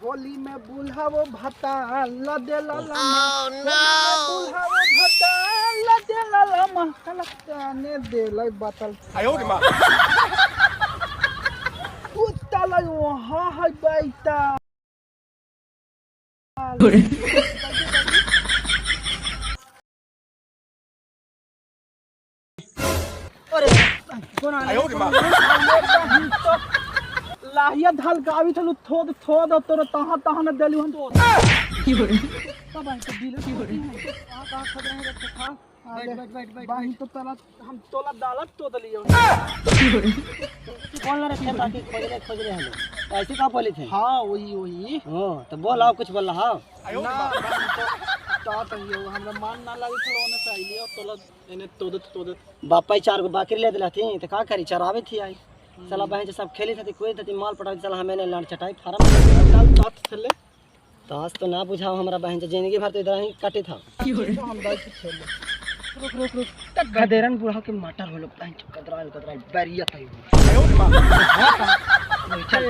होली में बुलावो भत्ता लदे लाला नो बुलावो भत्ता लदे लाला मा कलकने देलै बतल। कुत्ता लै वहाँ है बैता। अरे कोन आले? लाहिया धाल गावी थलु थोद थोद तोर तहाँ तहाँ न देलु हम तो तब आई तो दिले कहाँ कहाँ खोद रहे हैं खा। बैठ बैठ बैठ बैठ। बाही तो तला हम तोला दालत तो दलियो। कौन लड़े थे ताकि खोजले खोजले हलो ऐसे का बोले थे? हाँ वही वही। हो तो बोल आओ कुछ बोल रहा। ना बाही तो ता तहियो हमरा मान ना लागे छलो ओने से आइलियो तोला एने तोदत तोदत। बापा चार गो बकरी ले दिला थी तो का करी चरावे थी आई साला बहन से सब खेली थी कोई थी माल पटा साला हमें ने लड़ चटाई फार्म कल तात छले। तास तो ना बुझाओ हमरा बहन से जिंदगी भर तो इधर ही काटे था। तो हम दाई के खेले। रुक रुक रुक तक गदेरन बूढ़ा के मटर होलो बहन चो कदराल कदराल बैरिया थई। चल चल।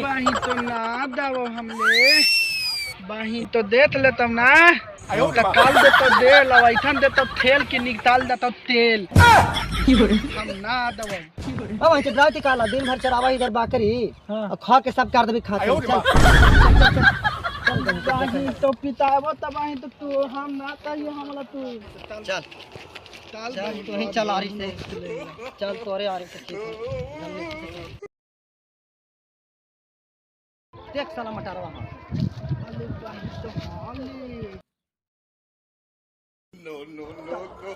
बाही तो ना दावो हमले बाही तो देत लेतम ना तो काल दे तो दे लवाइठन दे तो थेल के निकाल दे तो तेल हम ना दवो। अब वहीं चरावती काला दिन भर चरावा इधर बकरी और खा के सब कर देबी खाते। चल बाही तो पिताबो तब बाही तो तू हम ना कहियो हमला तू चल चल तू ही चल आरी से चल तोरे आरी से ठीक है। देख साला मटरवा। अरे बाही तो हाली। No, no, no, no.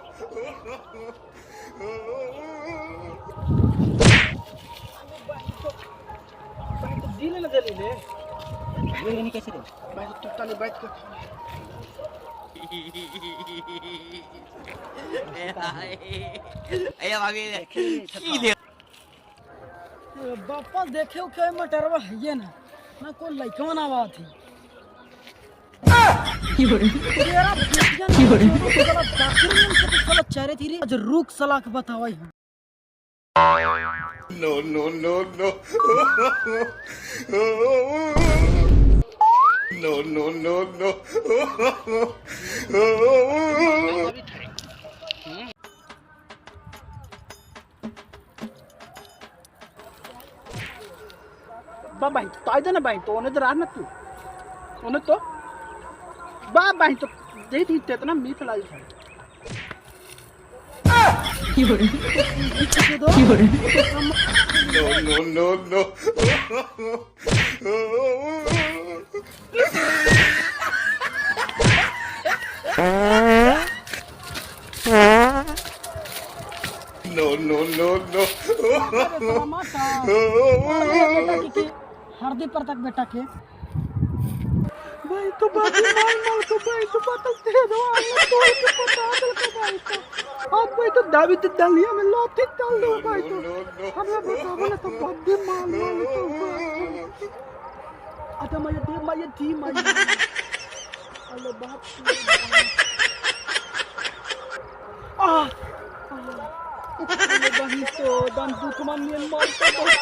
बाही तो दिले ना देली ले। ये नहीं कैसे दे? बाही तो तले बैठ के बापा देखे के मटरवा है ना ना कोई लइकवा ना बात थी। तेरा बेटिया ना साला बकरी में से तो साला चरे थी रे आज रुक साला के बतावई हम। No, no, no, no. No, no, no, no. बा बाही तो आइदे ना बाही तो ओने तो रह ना तू ओने तो बा बाही तो देख ही इतना मीठ लागी है। No, no, no, no. No, no, no, no. हरदी पर तक बेटा के भाई तो बाकी माल माल को भाई तो पता दे दो हमने तो के पता दे के भाई तो अब भाई तो दाबी तो दलिया में लाठी डाल दो भाई तो हमरा बतावो ना तो बड्डी माल माल तो अच्छा मैं दे मैं दी मैं अरे बाप आ अरे बही तो दम दुख मन नियन मार तो बहुत।